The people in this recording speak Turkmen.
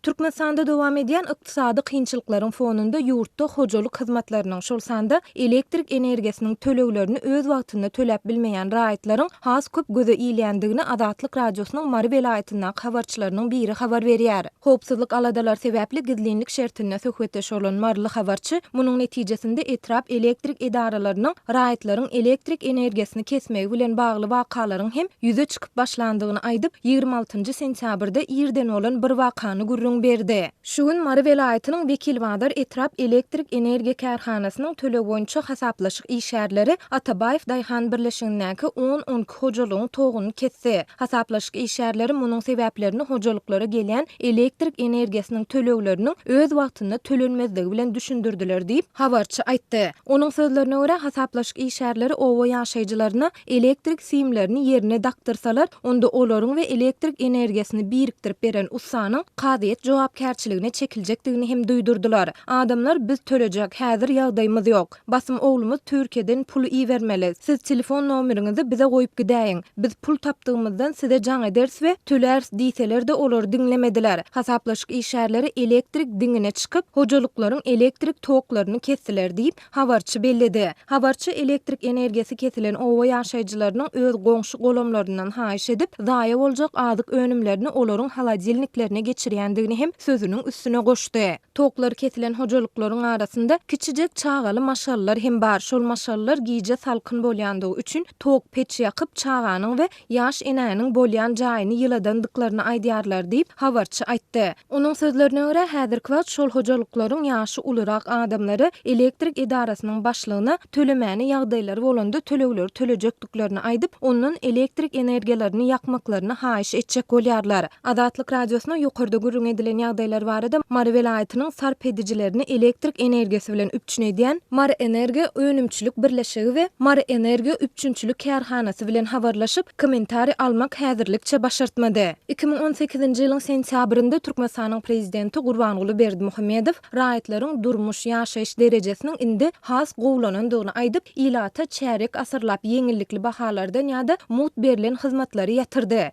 Türkmenistanda dowam edýän ykdysady kynçylyklaryň fonunda ýurtda hojalyk hyzmatlarynyň, şol sanda elektrik energiýasynyň töleglerini öz wagtynda töläp bilmeýän raýatlaryň has köp göze ilýändigini Azatlyk Radiosynyň Mary welaýatyndaky habarçylarynyň biri habar berýär. Howpsuzlyk aladalary sebäpli gizlinlik şertinde söhbetdeş bolan maryly habarçy munuň netijesinde etrap elektrik edaralarynyň raýatlaryň elektrik energiýasyny kesmegi bilen bagly wakalaryň hem ýüze çykyp başlandygyny aýdyp, 26-njy sentýabrda irden bolan bir wakany gürrüň berdi. Şu gün Mary welaýatynyň Wekilbazar etrap elektrik energiýa kärhanasynyň töleg boýunça hasaplaşyk işgärleri Atabaýew daýhan birleşigindäki on-on iki hojalygyň toguny kesdi. Hasaplaşyk işgärleri munuň sebäplerini hojalyklara gelýän elektrik energiýasynyň tölegleriniň öz wagtynda tölenmezligi bilen düşündirdiler diýip, habarçy aýtdy. Onuň sözlerine görä, hasaplaşyk işgärleri oba ýaşaýjylaryna elektrik simlerini ýerine dakdyrsalar, onda olaryň we elektrik energiýasyny birikdirip beren ussanyň kazyýet jogapkärçiligine çekiljekdigini hem duýdurdylar. Adamlar biz tölejek, häzir ýagdaýymyz ýok. Basym oglumyz Türkiýeden pul ibermeli. Siz telefon nomeriňizi bize goýup gidäýiň. Biz pul tapdygymyzdan size jaň ederis we töläris diýseler-de olary diňlemediler. Hasaplaşyk işgärleri elektrik diňine çykyp, hojalyklaryň elektrik toklaryny kesdiler diýip, habarçy belledi. Habarçy elektrik energiýasy kesilen oba ýaşaýjylarynyň öz goňşy-golamlaryndan haýyş edip, zaýa boljak azyk önümlerini olaryň holodilniklerine geçirýändigini hem sözüniň üstüne goşdy. Toklary kesilen hojalyklaryň arasynda kiçijek çagaly maşgalalar hem bar. Şol maşgalalar gije salkyn bolýandygy üçin tok peç ýakyp, çaganyň we ýaş enäniň bolýan jaýyny ýyladandyklaryny aýdýarlar diýip, habarçy aýtdy. Onuň sözlerine görä, häzirki wagt şol hojalyklaryň ýaşy ulurak adamlary elektrik edarasynyň başlygyna tölemäne ýagdaýlary bolanda tölegleri tölejekdiklerini aýdyp, ondan elektrik energiýalaryny ýakmaklaryny haýyş etjek bolýarlar. Azatlyk Radiosyna ýokarda gürrüň edilen ýagdaýlar barada Mary welaýatynyň sarp edijilerini elektrik energiýasy bilen üpjün edýän Maryenergo önümçilik birleşigi we Maryenergo üpjünçilik kärhanasy bilen habarlaşyp, kommentariý almak häzirlikçe başartmady. 2018-nji ýylyň sentýabrynda Türkmenistanyň prezidenti Gurbanguly Berdimuhamedow raýatlaryň durmuş, ýaşaýyş derejesiniň indi has gowulanandygyny aýdyp, ilata çärýek asyrlap ýeňillikli bahalardan ýa-da mugt berlen hyzmatlary ýatyrdy.